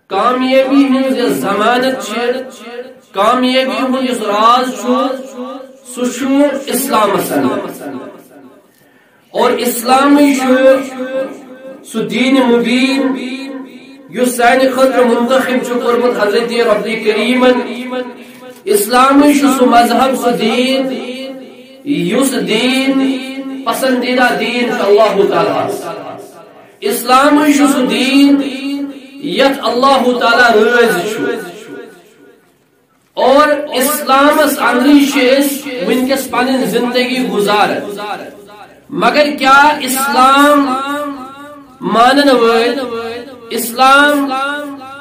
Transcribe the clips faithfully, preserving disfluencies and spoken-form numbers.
کامیٲبی ہٕنٛز یۄس ضمانت چھِ، کامیٲبی ہُنٛد یُس راز چھُ، سُہ چھُ اسلامس اندر۔ اور اسلامٕے چھُ سُہ دین مبین یُس سانہِ خٲطرٕ منتخب چھُ کوٚرمُت حضرت رب کریمن۔ اسلامٕے چھُ سُہ مذہب، سُہ دین یُس دین پسندیدہ دین چھُ اللہ تعالیٰ۔ اسلامٕے چھُ سُہ دین یتھ اللہ تعالیٰ رٲضۍ چھُ۔ اور اسلامس اندرٕے چھِ أسۍ وٕنکیٚس پنٕنۍ زندگی گُزاران۔ مگر کیا اسلام مانن وٲلۍ، اسلام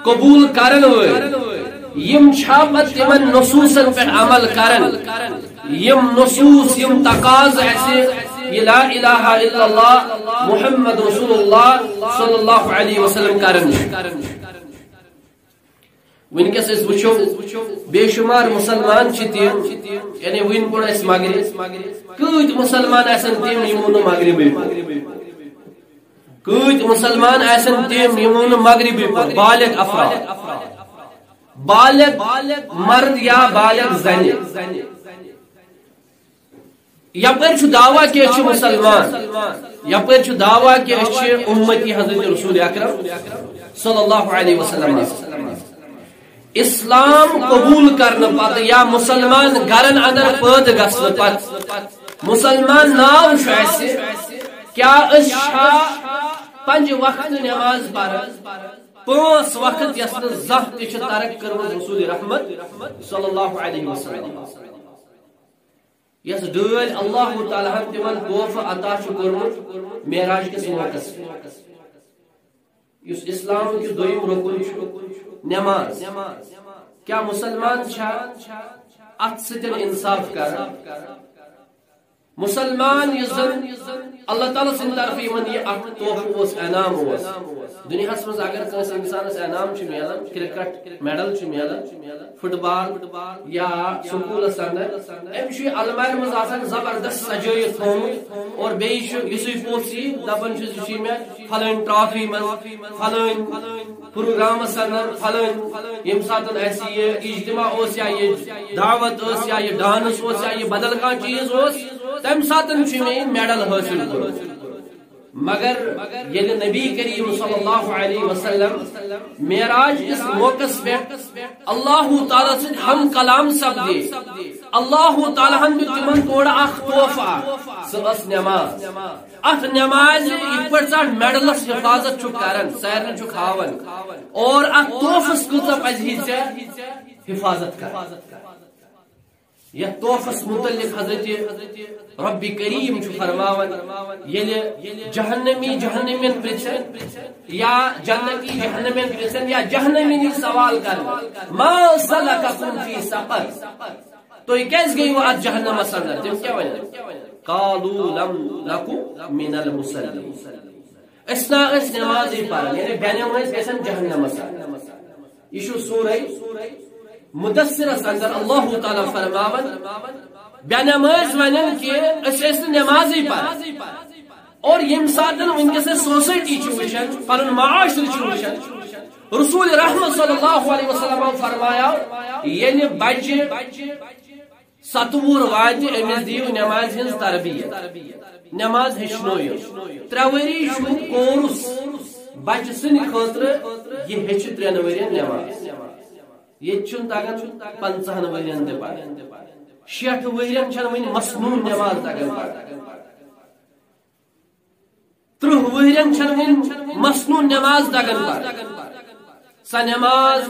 قبول کرن وٲلۍ، یِم چھا پتہٕ تِمن نصوصن پٮ۪ٹھ عمل کران؟ یِم نصوص، یِم تقاضہٕ اسہِ یہِ لا الہ الا اللہ محمد رسول اللہ صلی اللہ علیہ وسلم کران چھِ۔ وٕنکیٚس أسۍ وٕچھو، بے شمار مسلمان چھِ تِم، یعنی وٕنۍ پوٚر اَسہِ مغرب، کۭتۍ مسلمان آسن تِم یِمو نہٕ مغربٕے پوٚر؟ کۭتۍ مسلمان آسن تِم یِمو نہٕ مغربٕے پوٚر؟ بالغ افراد، بالغ مرد یا بالغ زنہِ۔ یپٲرۍ چھُ دعویٰ کہِ أسۍ چھِ مسلمان، یپٲرۍ چھُ دعویٰ کہِ أسۍ چھِ امتی حضرت رسول اکرم صلی اللہ علیہ وسلم۔ اسلام قبول کرنہٕ پتہٕ یا مسلمان گرن اندر پٲدٕ گژھنہٕ پتہٕ مسلمان ناو چھُ اَسہِ، کیا أسۍ چھا پنجہِ وقتہٕ نماز پران؟ پانٛژھ وقت یۄس نہٕ زانٛہہ تہِ چھِ ترک کٔرمٕژ رسول رحمت صلی اللہ علیہ وسلم۔ یۄس ڈٲلۍ اللہ تعالیٰ ہن تِمن تحفہٕ عطا چھُ کوٚرمُت معراج کِس موقعس پٮ۪ٹھ۔ یُس اسلام کہِ دوٚیِم رُکُن چھُ نماز۔ کیا مسلمان چھا اتھ سۭتۍ انصاف کران؟ مسلمان یُس زن اللہ تعالیٰ سٕنٛدِ طرفہٕ یِمن یہِ اکھ تحفہٕ اوس، انعام اوس۔ دُنیاہس منٛز اگر کٲنٛسہِ انسانس انعام چھُ میلان، کرکٹ میڈل چھُ میلان، فٹ بال یا سکولس اندر، أمِس چھُ یہِ المارِ منٛز آسان زبردست سجٲیِتھ تھوٚومُت، اور بیٚیہِ چھُ یُسُے پوٚژھ یی، دپان چھُس، یہِ چھُ مےٚ فلٲنۍ ٹرافی منٛز، فلٲنۍ پروگرامس اندر، فلٲنۍ، ییٚمہِ ساتہٕ اسہِ یہِ اجتماع اوس یا یہِ دعوت ٲس یا یہِ ڈانس اوس یا یہِ بدل کانٛہہ چیٖز اوس، تمہِ ساتہٕ چھُ مےٚ یہِ میڈل حٲصِل کوٚرمُت۔ مگر ییٚلہِ نبی کریم صلی اللہ علیہ وسلم معراج کِس موقعس پٮ۪ٹھ اللہ تعالیٰ سۭتۍ ہم کلام سپدے، اللہ تعالیٰ ہن دیُت تِمن تورٕ اکھ تحفہٕ، سُہ ٲس نماز۔ اتھ نمازِ یِتھ پٲٹھۍ ژٕ اتھ میڈلس حفاظت چھُکھ کران، سارنٕے چھُکھ ہاوان، اور اتھ تحفس کۭژاہ پزِ ہے ژےٚ حفاظت کرٕنۍ۔ یتھ تحفس متعلق حضرت رب کریم چھُ فرماوان، ییٚلہِ جہنمی جہنمین پرژھن یا جنتی جہنمین پرژھن یا جہنمی نِش سوال کرن، "ما سلککم فی سقر؟" تُہۍ کیازِ گٔیوٕ اتھ جہنمس اندر؟ تِم کیاہ ونن؟ "قالوا لم نکو من المصلین۔" أسۍ نا ٲسۍ نمازٕے پران، یعنی بے نمٲز گژھن جہنمس اندر۔ یہِ چھُ سورہ مدثرس اندر اللہ تعالیٰ فرماوان، بے نمٲز ونن کہِ أسۍ ٲسۍ نہٕ نمازٕے پران۔ اور ییٚمہِ ساتہٕ وٕنکیٚس أسۍ سوسایٹی چھِ وٕچھان، پنُن معاشرٕ چھِ وٕچھان، رسول رحمت صلی اللہ علیہ وسلم فرمایو، ییٚلہِ بچہِ ستوُہ وُہُر واتہِ، أمِس دِیِو نمازِ ہٕنٛز تربیت، نماز ہیٚچھنٲیِو۔ ترٛےٚ ؤری چھُ کورس بچہٕ سٕنٛدِ خٲطرٕ، یہِ ہیٚچھِ ترٛٮ۪ن ؤرین نماز۔ ییٚتہِ چھُنہٕ تگان پنٛژاہن ؤرین تہِ پرُن۔ شیٹھ ؤرین چھنہٕ وُنہِ مسنون نماز تگان پرٕنۍ۔ ترٕٛہ ؤرین چھنہٕ وُنہِ مسنون نماز تگان پرٕنۍ۔ سۄ نماز،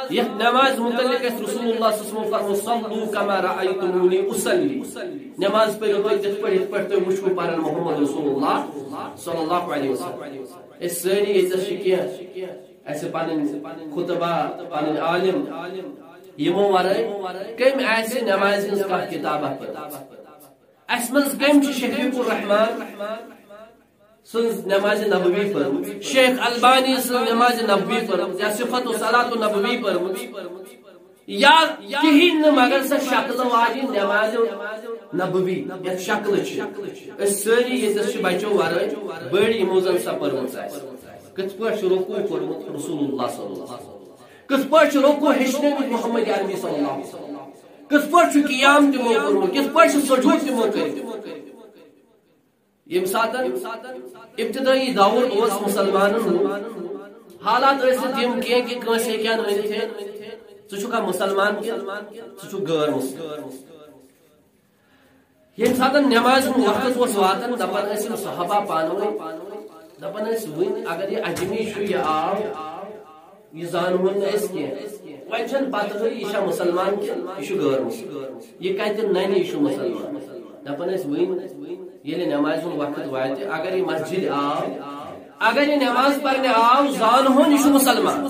یتھ نماز متعلق اسہِ رسول اللہ صلی اللہ علیہ وسلم فرموو، "صلوا کما رأیتمونی اصلی"۔ نماز پٔرِو تُہۍ تِتھ پٲٹھۍ، یِتھ پٲٹھۍ تُہۍ وٕچھوٕ پران محمد رسول اللہ صلی اللہ علیہ وسلم۔ أسۍ سٲری ییٚتٮ۪س چھِ کینٛہہ اسہِ پنٕنۍ خطبہ، پنٕنۍ عالم، یِمو ورٲے کٔمۍ آسہِ نمازِ ہٕنٛز کانٛہہ کتابہ پٔرمٕژ؟ اسہِ منٛز کٔمۍ چھِ شفیق الرحمان سٕنٛز نمازِ نبوی پٔرمٕژ، شیخ البانی سٕنٛز نمازِ نبوی پٔرمٕژ، یا صفت الصلاۃ النبوی پٔرمٕژ، یا کِہیٖنۍ نہٕ مگر سۄ شکلہٕ واجیٚنۍ نمازِ نبوی، یتھ شکلہٕ چھِ؟ أسۍ سٲری ییٚتٮ۪س چھِ بچو ورٲے بٔڑۍ، یِمو زن سۄ پٔرمٕژ آسہِ۔ کِتھ پٲٹھۍ چھُ رکوع کوٚرمُت رسول اللہ صلی اللہ علیہ وسلم؟ کِتھ پٲٹھۍ چھُ رکوع ہیٚچھنٲومٕتۍ محمد عربی صلی اللہ علیہ وسلم؟ کِتھ پٲٹھۍ چھُ قیام تِمو کوٚرمُت؟ کِتھ پٲٹھۍ چھُ سجود تِمو کٔرمٕتۍ؟ ییٚمہِ ساتَن ابتدٲیی دور اوس مُسلمانَن ہُنٛد، حالات ٲسۍ نہٕ تِم کینٛہہ کہِ کٲنٛسہِ ہیٚکہِ ہا نہٕ ؤنِتھ ہے، ژٕ چھُکھا مُسلمان کِنہٕ ژٕ چھُکھ غٲر مُسلم۔ ییٚمہِ ساتَن نٮ۪مازِ ہُنٛد وقت اوس واتان، دَپان ٲسۍ یِم صحابہ پانہٕ ؤنۍ، دَپان ٲسۍ، وۄنۍ اگر یہِ عجمی چھُ، یہِ آو، یہِ زانہون نہٕ أسۍ کینٛہہ۔ وۄنۍ چھَنہٕ پَتہٕ ہٕے یہِ چھا مُسلمان کِنہٕ یہِ چھُ غٲر مُسلم۔ یہِ کَتہِ نَنہِ یہِ چھُ مُسلمان؟ دَپان ٲسۍ، وۄنۍ ییٚلہِ نٮ۪مازِ ہُنٛد وقت واتہِ، اگر یہِ مسجد آو، اگر یہِ نٮ۪ماز پَرنہِ آو، زانہون یہِ چھُ مُسلمان۔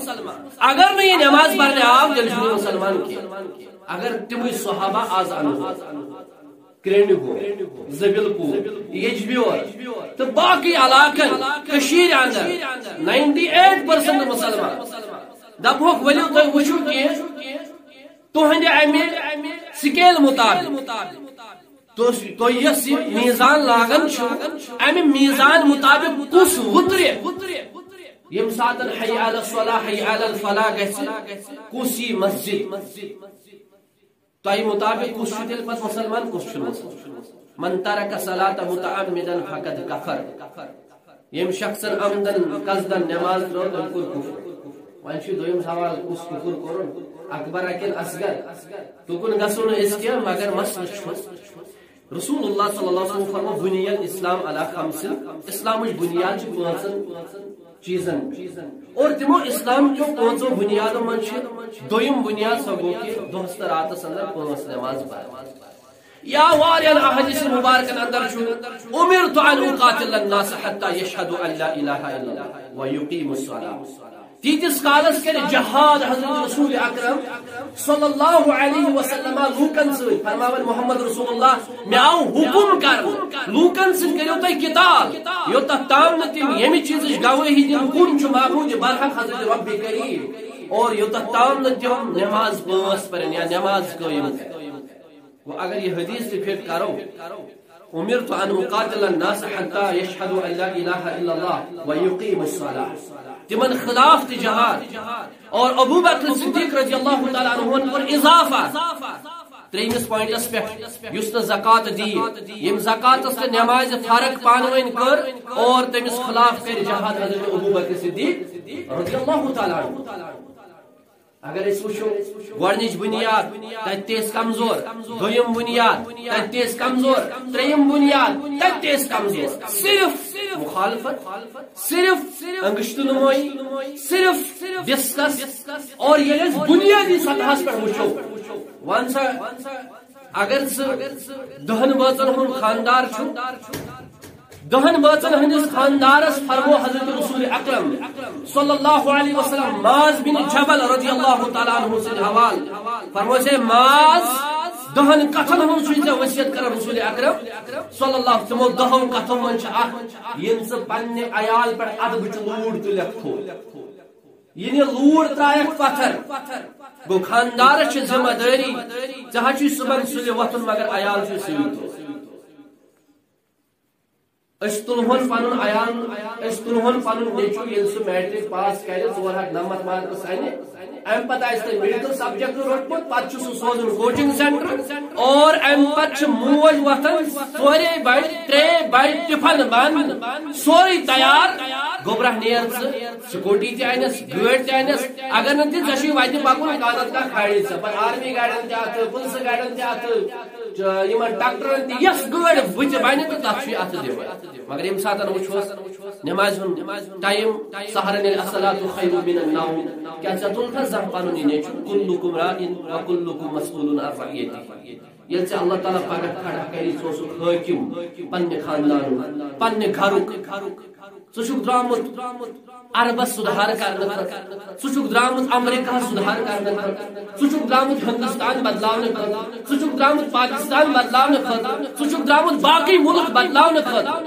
اگر نہٕ یہِ نٮ۪ماز پَرنہِ آو، تیٚلہِ چھُنہٕ یہِ مُسلمان کینٛہہ۔ اگر تِمٕے صحابہ از انہو، کرٛنٛڈۍ گوم، زٔبِل پوٗر، یجبیور تہٕ باقٕے علاقن کٔشیٖرِ اندر ناینٹی ایٹ پٔرسنٹ مُسلمان۔ دپہوکھ، ؤلِو تُہۍ وٕچھِو کہِ تُہنٛدِ امہِ سکیل مُطابق، تُہۍ، تُہۍ یۄس یہِ میزان لاگان چھِو، امہِ میزان مُطابق کُس وُترِ؟ ییٚمہِ ساتن حی علی الصلاح، حی علی الفلاح گژھِ، کُس یی مسجد؟ تۄہہِ مُطابِق کُس چھُ تیٚلہِ پتہٕ مُسلمان، کُس چھُنہٕ مُسلمان؟ من ترک صلاة متعمدا فقد کفر۔ ییٚمۍ شخصن عمدن قصدن نٮ۪ماز ترٲو، تٔمۍ کوٚر کُفر۔ وۄنۍ چھُ دوٚیِم سوال، کُس کُفر کوٚرُن؟ اکبر کِنہٕ اصغر؟ تُکُن گژھو نہٕ أسۍ کینٛہہ، مگر مسلہٕ چھُ، رسول اللہ صلی اللہ علیہ وسلم فرمو، بنی الاسلام علی خمسن، اسلامٕچ بنیاد چھِ پانٛژن چیٖزن۔ اور تِمو اسلام کیو پانٛژو بنیادو منٛز چھِ دوٚیِم بنیاد، سۄ گوٚو کہِ دۄہس تہٕ راتس اندر پانٛژھ نماز پرٕنۍ۔ یا واریاہن احادیث مبارکن اندر چھُ، امرت ان اقاتل الناس حتی یشهدوا ان لا الہ الا اللہ و یقیموا الصلاۃ۔ تیٖتِس کالس کرِ جہاد حضرت رسول اکرم صلی اللہ علیہ وسلم لوٗکن سۭتۍ، فرماوان محمد رسول اللہ، مےٚ آو حُکُم کرنہٕ، لوٗکن سۭتۍ کٔرِو تُہۍ قتال، یوٚتتھ تام نہٕ تِم ییٚمہِ چیٖزٕچ گوٲہی دِن، کُن چھُ معبوٗدِ برحق حضرت رب کریم، اور یوٚتتھ تام نہٕ تِم نماز پانٛژھ پرن یا نماز قٲیِم کرن۔ گوٚو، اگر یہِ حدیث تہِ فٹ کرو، امرت ان اقاتل الناس حتی یشهدوا ان لا الہ الا اللہ و یقیموا الصلاۃ، تِمن خلاف تہِ جہاد، اور ابو بکر صدیق رضی اللہ تعالیٰ عنہ کوٚر اضافہ ترٛیٚیمِس پوائنٹس پٮ۪ٹھ، یُس نہٕ زکات دی، ییٚمۍ زکاتس تہٕ نمازِ فرق پانہٕ ؤنۍ کٔر، اور تٔمِس خلاف کٔرۍ جہاد حضرت ابو بکر صدیق رضی اللہ تعالیٰ عنہ۔ اگر أسۍ وٕچھو، گۄڈٕنِچ بُنیاد، تَتہِ تہِ ٲسۍ کمزور، دوٚیِم بُنیاد، تَتہِ تہِ ٲسۍ کمزور، ترٛیٚیِم بُنیاد، تَتہِ تہِ ٲسۍ کمزور۔ صرف مخالفت، صرف انگشت نمٲیی، صرف ڈسکس، اور ییٚلہِ أسۍ بُنیٲدی سطحس پٮ۪ٹھ وٕچھو، وَن سا، اگر ژٕ دَہن بٲژن ہُنٛد خاندار چھُ، دَہن بٲژن ہٕنٛدِس خاندارس فرمو حضرت رسول اکرم صلی اللہ علیہ وسلم معاذ بن جبل رضی اللہ تعالیٰ عنہ سٕنٛدِ حوالہٕ، فرمو ژےٚ، معاذ، دَہن کتھن ہٕنٛز چھُے ژےٚ وصیت کران رسول اکرم صلی اللہ۔ تِمو دَہو کتھو منٛز چھِ اکھ، ییٚلہِ ژٕ پننہِ عیال پٮ۪ٹھ ادبٕچ لوٗر تُلکھ تھوٚد، ییٚلہِ لوٗر ترایکھ پتھر، گوٚو خاندارس چھِ ذمہ دٲری، ژےٚ ہا چھُے صُبحن سُلہِ وۄتھُن مگر عیال چھُے سُلہِ تھوٚد۔ أسۍ تُلہون پنُن عیال، أسۍ تُلہون پنُن نیٚچوٗ، ییٚلہِ سُہ میٹرک پاس کرِ، ژور ہتھ نمتھ مارکس انہِ، امہِ پتہٕ آسہِ تٔمۍ میڈیکل سبجیکٹ روٚٹمُت، پتہٕ چھُ سُہ سوزُن کوچنگ سینٹر، اور امہِ پتہٕ چھِ موج وۄتھان ژورے بجہِ، ترٛے بجہِ، ٹفن بند، سورُے تیار، گوٚبرہ نیر ژٕ، سکوٹی تہِ انس، گٲڑۍ تہِ انس، اگر نہٕ تہِ ژےٚ چھُے وتہِ پکُن، کانٛہہ نتہٕ کانٛہہ کھالہِ ژےٚ، پتہٕ آرمی گاڑٮ۪ن تہِ اتھٕ، پُلسہٕ گاڑٮ۪ن تہِ اتھٕ، چ-، یِمن ٹریکٹرن تہِ، یۄس گٲڑۍ بُتھِ بنہِ تہٕ تتھ چھُے اتھٕ دِوان۔ مگر ییٚمہِ ساتہٕ وٕچھوس نمازِ ہُنٛد ٹایم، سحرن ییٚلہِ الصلاۃ خیر من النوم، کیٛاہ ژےٚ تُلتھا زانٛہہ پنُن یہِ نیٚچوٗ؟ کلکم راع و کلکم مسئول عن رعیتہ۔ ییٚلہِ ژےٚ اللہ تعالیٰ پگاہ کھڑا کرِ، ژٕ اوسُکھ حٲکِم پننہِ خاندانُک، پننہِ گرُک، ژٕ چھُکھ درٛامُت عربس سُدھار کرنہٕ خٲطرٕ، ژٕ چھُکھ درٛامُت امریکہس سُدھار کرنہٕ خٲطرٕ، ژٕ چھُکھ درٛامُت ہندوستان بدلاونہٕ خٲطرٕ، ژٕ چھُکھ درٛامُت پاکستان بدلاونہٕ خٲطرٕ، ژٕ چھُکھ درٛامُت باقٕے مُلک بدلاونہٕ خٲطرٕ۔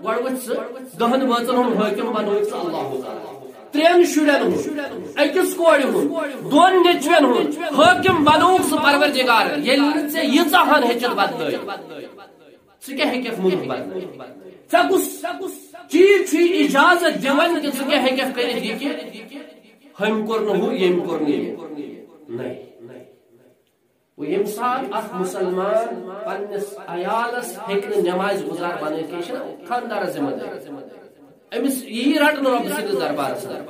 گۄڈٕ وٕچھ ژٕ دہن بٲژن ہُنٛد حٲکِم بنووُکھ ژٕ اللہ تعالیٰ۔ ترٛٮ۪ن شُرٮ۪ن ہُنٛد، أکِس کورِ ہُنٛد، دۄن نیٚچوٮ۪ن ہُنٛد حٲکِم بنووُکھ ژٕ پروردگار، ییٚلہِ نہٕ ژےٚ ییٖژاہ ہن ہیٚچھِتھ بدلٲیِتھ۔ ژٕ کیٛاہ ہیٚککھ مُلک بدلٲوِتھ؟ ژےٚ کُس چیٖز چھُے اجازت دِوان کہِ ژٕ کیٛاہ ہیٚککھ کٔرِتھ یہِ کہِ ہُمۍ کوٚر نہٕ ہُہ، ییٚمۍ کوٚر نہٕ یہِ۔ نہ۔ وۄنۍ ییٚمہِ ساتہٕ اکھ مُسلمان پننِس عیالس ہیٚکہِ نہٕ نمازِ گُزار بنٲوِتھ کینٛہہ، یہِ چھُنہ خانٛدارس ذمہٕ دٲری۔ أمِس یی رٹنہٕ رۄبہٕ سٕنٛدِس دربارس اندر۔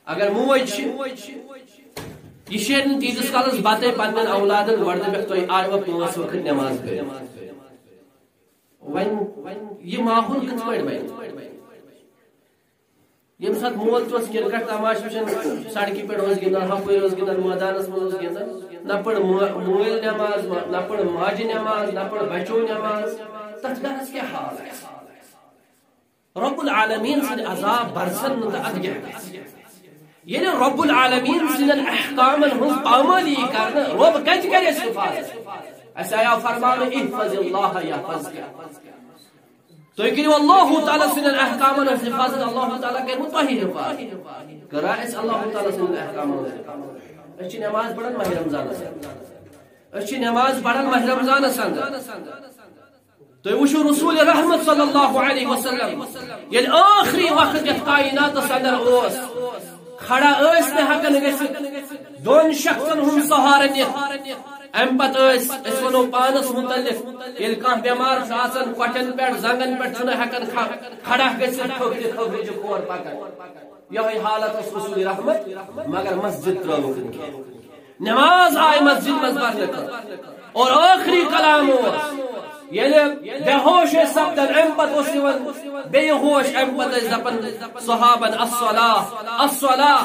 اگر موج چھِ، یہِ شیرِ نہٕ تیٖتِس کالس بتَے پننٮ۪ن اولادن، گۄڈٕ دپٮ۪کھ، تُہۍ آیوا پانٛژھ وقت نماز پٔرِتھ؟ وۄنۍ یہِ ماحول کِتھ پٲٹھۍ بنہِ؟ ییٚمہِ ساتہٕ مول تہِ اوس کرکٹ تماشہٕ وٕچھان، سڑکہِ پٮ۪ٹھ اوس گِنٛدان، ہپٲرۍ اوس گِنٛدان، مٲدانس منٛز اوس گِنٛدان، نہ پٔر مٲ-، مٲلۍ نماز، نہ پٔر ماجہِ نماز، نہ پٔر بچو نماز، تتھ گرس کیٛاہ حال آسہِ؟ رب العالمین سٕنٛدۍ عذاب برسن نہٕ تہٕ ادٕ کیٛاہ گژھِ؟ ییٚلہِ رب العالمین سٕنٛدٮ۪ن احکامن ہٕنٛز پامٲلی یی کرنہٕ، رب کتہِ کرِ اَسہِ حفاظت؟ اَسہِ آیاو فرماونہٕ، "احفظ اللہ یحفظک۔" تُہۍ کٔرِو اللہ تعالیٰ سٕنٛدٮ۪ن احکامن ہٕنٛز حفاظت، اللہ تعالیٰ کرِوٕ تۄہہِ حفاظت۔ کٔرا اَسہِ اللہ تعالیٰ سٕنٛدٮ۪ن احکامن ہٕنٛز حفاظت؟ أسۍ چھِ نماز پران ماہِ رمضانس اندر۔ أسۍ چھِ نماز پران ماہِ رمضانس اندر۔ تُہۍ وٕچھِو رسول رحمت صلی اللہ علیہ وسلم ییٚلہِ ٲخری وقت یتھ کائناتس اندر اوس، کھڑا ٲسۍ نہٕ ہٮ۪کان گٔژھِتھ دۄن شخصن ہُنٛد سہارٕ نِتھ۔ امہِ پتہٕ ٲسۍ، أسۍ ونو پانس متعلق، ییٚلہِ کانٛہہ بٮ۪مار چھُ آسان، کۄٹھٮ۪ن پٮ۪ٹھ، زنٛگن پٮ۪ٹھ چھُنہٕ ہٮ۪کان کھا-، کھڑا گٔژھِتھ، کھوٚپرِ کھوٚپرِ چھِ کھور پکان۔ یِہوٚے حالت ٲس رسول رحمت، مگر مسجد ترٲوٕکھ نہٕ کینٛہہ۔ نماز آیہِ مسجد منٛز پرنہٕ خٲطرٕ۔ اور ٲخری کلام اوس، ییٚلہِ بے ہوش ٲسۍ سپدان، امہِ پتہٕ اوس یِوان بیٚیہِ ہوش، امہِ پتہٕ ٲسۍ دپان صحابن، "الصلاة، الصلاة،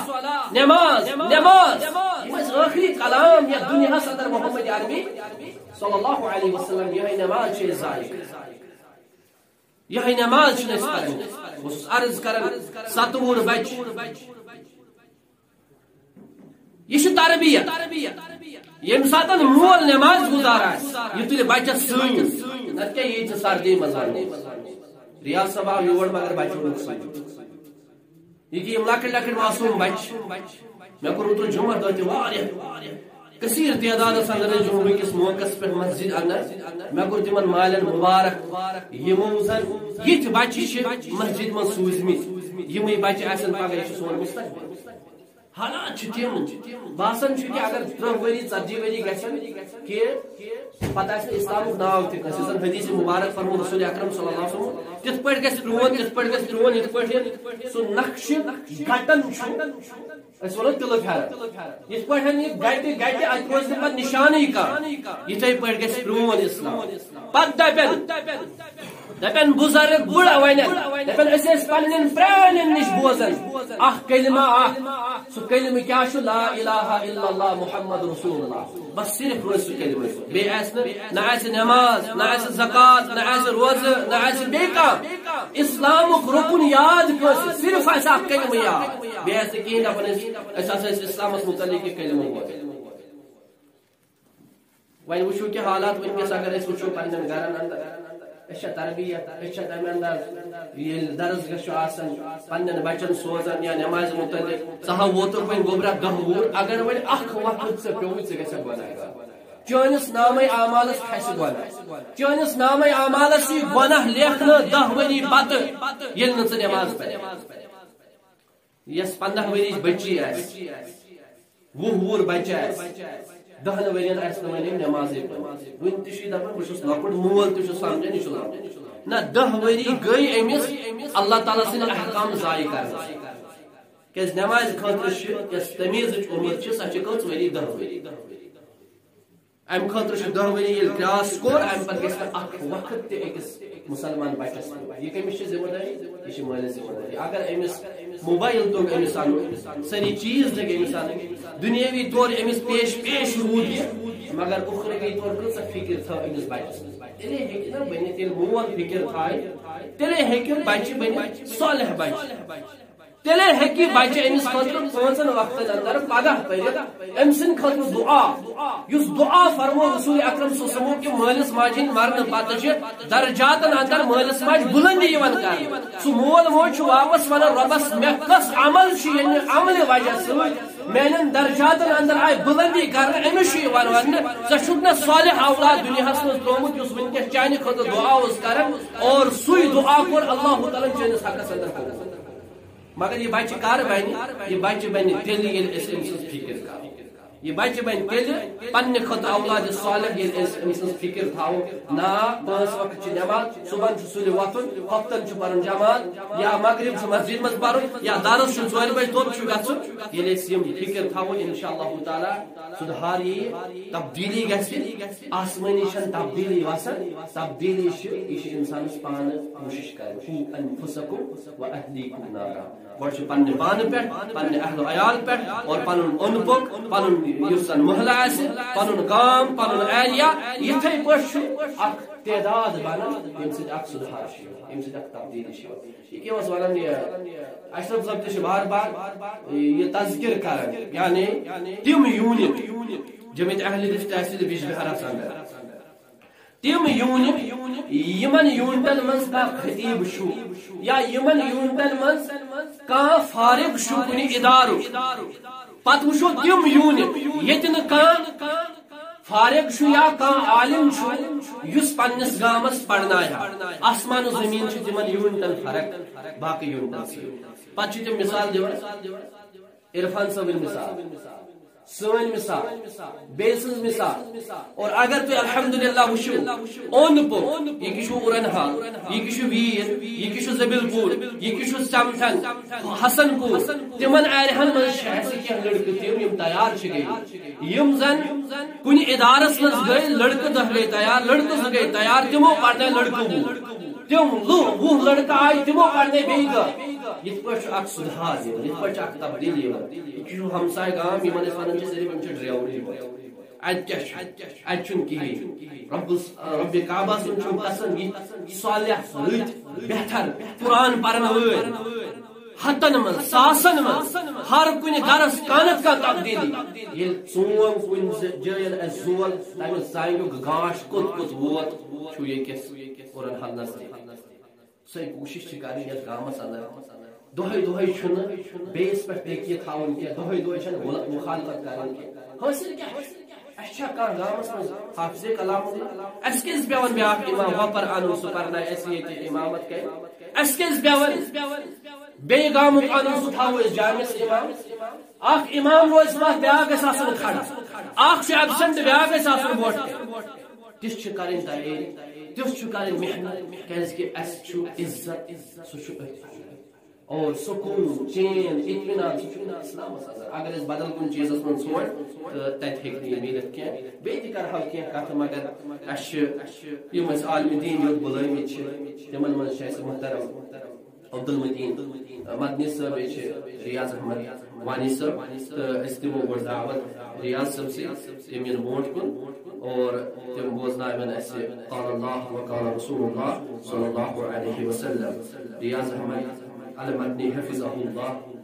نماز، نماز۔" یِم ٲسۍ ٲخری کلام یتھ دُنیاہس اندر محمد عربی صلی اللہ علیہ وسلم، یِہوٚے نماز چھِ أسۍ ضایع کران۔ یِہوٚے نماز چھِنہٕ أسۍ پران۔ بہٕ اوسُس عرض کران، ستوُہ بچہِ۔ یہِ چھِ تربیت۔ ییٚمہِ ساتہٕ مول نماز گُزار آسہِ، یہِ تُلہِ بچس سۭتۍ۔ نتہٕ کیٛاہ ییٚتہِ چھِ سردی منٛز ونان، ریاض صٲب آو یور مگر بچہِ اوٚنُکھ سۭتۍ۔ یہِ کہِ یِم لۄکٕٹۍ لۄکٕٹۍ معصوم بچہِ، مےٚ کوٚر اوترٕ جمعہ دۄہ تہِ واریاہ کثیر تعدادس اندر ٲسۍ جمعہ کِس موقعس پٮ۪ٹھ مسجد اندر۔ مےٚ کوٚر تِمن مالٮ۪ن مبارک، یِمو زن یِتھۍ بچہِ چھِ مسجد منٛز سوٗزمٕتۍ، یِمٕے بچہِ آسن پگاہ، یہِ چھُ سون مستقبل۔ حالات چھِ تِم، باسان چھُ کہِ اگر ترٕٛہ ؤری، ژتجی ؤری گژھن کہِ پتہٕ آسہِ نہٕ اسلامُک ناو تہِ کٲنٛسہِ۔ یُس زن حدیث مبارک فرموو رسول اکرم صلی اللہ علیہ وسلم، تِتھ پٲٹھۍ گژھِ پرٛون، تِتھ پٲٹھۍ گژھِ پرٛون، یِتھ پٲٹھۍ سُہ نقشہٕ گٹن چھُ، أسۍ وَنو تِلہٕ پھٮ۪رن۔ یِتھ پٲٹھۍ یہِ گَٹہِ گَٹہِ، اَتہِ روزِ نہٕ پَتہٕ نِشانٕے کانٛہہ۔ یِتھَے پٲٹھۍ گژھِ پرٛون اِسلام۔ پَتہٕ دَپن، دَپن بُزرگ بُڑٕ وَنن، دَپن أسۍ ٲسۍ پنٛنٮ۪ن پرٛانٮ۪ن نِش بوزان اَکھ کلمہ اَکھ۔ سُہ کلمہٕ کیٛاہ چھُ؟ لا الہ الا اللہ محمد رسول اللہ۔ بس صرف روزِ سُہ کلمہٕ۔ بیٚیہِ آسہِ نہٕ، نہ آسہِ نٮ۪ماز، نہ آسہِ زکوٰۃ، نہ آسہِ روزٕ، نہ آسہِ بیٚیہِ کانٛہہ اسلامُک رُکُن یاد کٲنٛسہِ، صرف آسہِ اکھ کلمہٕ یاد۔ بیٚیہِ آسہِ نہٕ کِہیٖنۍ دَپان أسۍ، أسۍ ہسا ٲسۍ اسلامس مُتعلق یہِ کلمہٕ بوزان۔ وۄنۍ وٕچھِو کہِ حالات وٕنکیٚس اگر أسۍ وٕچھو پننٮ۪ن گرن اندر، أسۍ چھا تربیت، أسۍ چھا تمہِ انداز ییٚلہِ درس گاہ چھُ آسان، پننٮ۪ن بچن سوزان یا نمازِ مُتعلق، ژٕ ہا ووتُکھ وۄنۍ گوٚبرا دَہ وُہُر، اگر وۄنۍ اکھ وقت ژےٚ پیوٚوُے، ژٕ گژھکھ گۄناہگار۔ چٲنِس نامے اعمالس کھسہِ گۄناہ۔ چٲنِس نامے اعمالس یی گۄناہ لیکھنہٕ دَہ ؤری پتہٕ، ییٚلہِ نہٕ ژٕ نماز پرکھ۔ یۄس پنٛداہ ؤرِش بٔچی آسہِ، وُہ وُہُر بچہِ آسہِ، دَہن ؤرین آسہِ نہٕ وۄنۍ أمۍ نمازے پٔرمٕژ۔ وُنہِ تہِ چھُ یہِ دپان، بہٕ چھُس لۄکُٹ، مول تہِ چھُ سمجھان، یہِ چھُ لۄکُٹ۔ نہ، دَہ ؤری گٔے أمِس اللہ تعالیٰ سٕنٛدۍ احکام ضایع کرنس۔ کیازِ نمازِ خٲطرٕ چھِ یۄس تمیٖزٕچ عمر چھِ، سۄ چھِ کٔژ ؤری؟ دَہ ؤری۔ امہِ خٲطرٕ چھُ دَہ ؤری ییٚلہِ کراس کوٚر، امہِ پتہٕ گژھِ نہٕ اکھ وقت تہِ أکِس مُسلمان بچس پٮ۪ٹھ۔ یہِ کٔمِس چھِ ذمہٕ دٲری؟ یہِ چھِ مٲلِس ذمہٕ دٲری۔ اگر أمِس موبایل توٚگ أمِس اَنُن، سٲری چیٖز لٔگۍ أمِس اَنٕنۍ، دُنیٲوی طور أمِس پیش پیش روٗد یہِ، مگر اُخروی طور کۭژاہ فِکر تھٲو أمِس بچس؟ تیٚلے ہیٚکہِ نہ بٔنِتھ، ییٚلہِ مول فِکر تھایہِ، تیٚلے ہیٚکہِ بچہِ بٔنِتھ صالح بچہِ۔ تیٚلے ہیٚکہِ بچہِ أمِس خٲطرٕ پانٛژن وقتن اندر پگاہ پٔرِتھ أمۍ سٕنٛدِ خٲطرٕ دُعا، یُس دُعا فرموو رسول اکرم صلی اللہ علیہ وسلمو کہِ مٲلِس ماجہِ ہٕنٛدِ مرنہٕ پتہٕ چھِ درجاتن اندر مٲلِس ماجہِ بُلندی یِوان کرنہٕ۔ سُہ مول موج چھُ واپس ونان، "رۄبس، مےٚ کۄس عمل چھُ، ییٚمہِ عملہِ وجہ سۭتۍ میانٮ۪ن درجاتن اندر آیہِ بُلندی کرنہٕ؟" أمِس چھُ یِوان وننہٕ، "ژےٚ چھُکھ نہ صالح اولاد دُنیاہس منٛز ترٛوومُت، یُس وٕنکیٚس چانہِ خٲطرٕ دُعا اوس کران، اور سُے دُعا کوٚر اللہ تعالیٰ ہن چٲنِس حقس اندر قبول۔" مگر یہِ بچہِ کر بنہِ؟ یہِ بچہِ بنہِ تیٚلہِ، ییٚلہِ أسۍ أمۍ سٕنٛز فِکر کرو۔ یہِ بچہِ بنہِ تیٚلہِ پننہِ خٲطرٕ اولاد صالح، ییٚلہِ أسۍ أمۍ سٕنٛز فِکر تھاوو۔ نا، پانٛژھ وقت چھِ نٮ۪ماز، صُبحن چھُ سُلہِ وۄتھُن، ہۄفتن چھُ پرُن جماعت، یا مغرب چھُ مسجد منٛز پرُن، یا درس چھُ ژورِ بجہِ توٚت چھُ گژھُن۔ ییٚلہِ أسۍ یِم فِکر تھاوو، انشاءاللہ تعالیٰ، سُدھار یِیہِ، تبدیٖلی گژھِ۔ آسمٲنی چھَنہٕ تبدیٖلی وَسان، تبدیٖلی چھِ، یہِ چھِ اِنسانَس پانہٕ کوٗشِش کَرٕنۍ۔ قُوا أَنفُسَكُمْ وَأَهْلِيكُمْ نَارًا۔ گۄڈٕ چھُ پننہِ پانہٕ پٮ۪ٹھ، پننہِ اہل و عیال پٮ۪ٹھ، اور پنُن اوٚنٛد پوٚک، پنُن یُس زَن محلہٕ آسہِ، پنُن گام، پنُن ایریا، یِتھَے پٲٹھۍ چھُ اکھ تعداد بنان، ییٚمہِ سۭتۍ اکھ سُدھار چھُ یِوان، ییٚمہِ سۭتۍ اکھ تبدیٖلی چھِ یِوان۔ یہِ کیٛاہ اوس وَنان یہِ؟ اشرف صٲب تہِ چھِ بار بار یہِ تذکر کران، یعنی تِم یوٗنٹ، جمعیت اہل حدیث تحصیل بجبہارہ اندر، تِم یوٗنٹ، یِمن یوٗنٹن منٛز کانٛہہ خطیب چھُ یا یِمن یوٗنٹن منٛز کانٛہہ فارغ چھُ کُنہِ ادارُک، پتہٕ وٕچھو تِم یوٗنٹ ییٚتہِ نہٕ کانٛہہ فارغ چھُ یا کانٛہہ عالم چھُ یُس پننِس گامس پرنایہِ ہا۔ آسمان و زمین چھِ تِمن یوٗنٹن فرق باقٕے یوٗنٹن سۭتۍ۔ پتہٕ چھِ تِم مثال دِوان، عرفان صٲبٕنۍ مثال، سٲنۍ مثال، بیٚیہِ سٕنٛز مثال۔ اور اگر تُہۍ الحمدللہ وٕچھِو، اوٚنٛد پوٚک، یہِ کہِ چھُ اُرن حال، یہِ کہِ چھُ ویٖر، یہِ کہِ چھُ زبیل پوٗر، یہِ کہِ چھُ سمتھن، حسن پوٗر، تِمن ایریاہن منٛز چھِ اَسہِ کینٛہہ لڑکہٕ تِم، یِم تیار چھِ گٔمٕتۍ، یِم زن کُنہِ ادارس منٛز گٔے، لڑکہٕ دہ گٔے تیار، لڑکہٕ زٕ گٔے تیار، تِمو پرنٲے لڑکہٕ وُہ۔ تِم لُہ، وُہ لڑکہٕ آیہِ، تِمو پرنٲے بیٚیہِ دہ۔ یِتھ پٲٹھۍ چھُ اکھ سُدھار یِوان، یِتھ پٲٹھۍ چھُ اکھ تبدیٖلی یِوان۔ یہِ چھُ ہمسایہِ گام، یِمن أسۍ ونان چھِ صرف یِم چھِ ڈرٛیورٕے یوت۔ اتہِ کیٛاہ چھُ؟ اتہِ چھُنہٕ کِہیٖنۍ۔ رب الس-، رب کعبہ سُنٛد چھُم قسم، یہِ صالح، رٕتۍ، بہتر، قرآن پرن وٲلۍ، ہتن منٛز، ساسن منٛز، ہر کُنہِ گرس کانٛہہ نتہٕ کانٛہہ تبدیٖلی۔ ییٚلہِ ژونگ کُنہِ ز-، جایہِ اَسہِ زول، تَمیُک زنٛگیُک گاش کوٚت کوٚت ووت، چھُ ییٚکیٛاہ قرآن حل نزدیٖک۔ سۄے کوٗشِش چھِ کَرٕنۍ یَتھ گامَس اَندَر۔ دۄہَے دۄہَے چھُنہٕ بیٚیِس پٮ۪ٹھ تنقیٖد تھاوُن کینٛہہ، دۄہَے دۄہَے چھَنہٕ غلط مُخالفت کَرٕنۍ کینٛہہ۔ حٲصِل کیٛاہ چھُ؟ اَسہِ چھا کانٛہہ گامَس منٛز حافظ کلام اللہ؟ اَسہِ کیٛازِ پٮ۪وان بیٛاکھ اِمام وۄپَر اَنُن، سُہ پَرنایہِ اَسہِ ییٚتہِ اِمامَت کَرِ؟ اَسہِ کیٛازِ پٮ۪وان بیٚیہِ گامُک اَنُن، سُہ تھاوو أسۍ جامعَس اِمام؟ اَکھ اِمام روزِ پَتھ، بیٛاکھ گژھِ آسُن کھڑا۔ اَکھ چھُ absent، بیٛاکھ گژھِ آسُن برونٛٹھ کَنہِ۔ تِژھ چھِ کَرٕنۍ تیٲری، تِژھ چھِ کَرٕنۍ محنت، کیٛازِکہِ اَسہِ چھُ عزت، سُہ چھُ أتھۍ۔ اور سکوٗن، چین، اطمینان، سُہ چھُ اِسلامَس اَندَر۔ اگر أسۍ بدل کُنہِ چیٖزَس منٛز ژھونٛڈ، تہٕ تَتہِ ہیٚکہِ نہٕ یہِ میٖلِتھ کینٛہہ۔ بیٚیہِ تہِ کَرٕہاو کینٛہہ کَتھٕ، مگر اَسہِ چھِ یِم اَسہِ عالمِ دیٖن یوت بُلٲومٕتۍ چھِ، تِمَن منٛز چھِ اَسہِ محترم عبدالمتین مدنی صٲب، بیٚیہِ چھِ ریاض احمد وانی صٲب، تہٕ أسۍ دِمو گۄڈٕ دعوت ریاض صٲبسٕے، تِم یِن برونٛٹھ کُن اور تِم بوزناون اَسہِ قال اللہ و قال رسول اللہ صلی اللہ علیہ وسلم۔ ریاض احمد المدنی حفظہ اللہ۔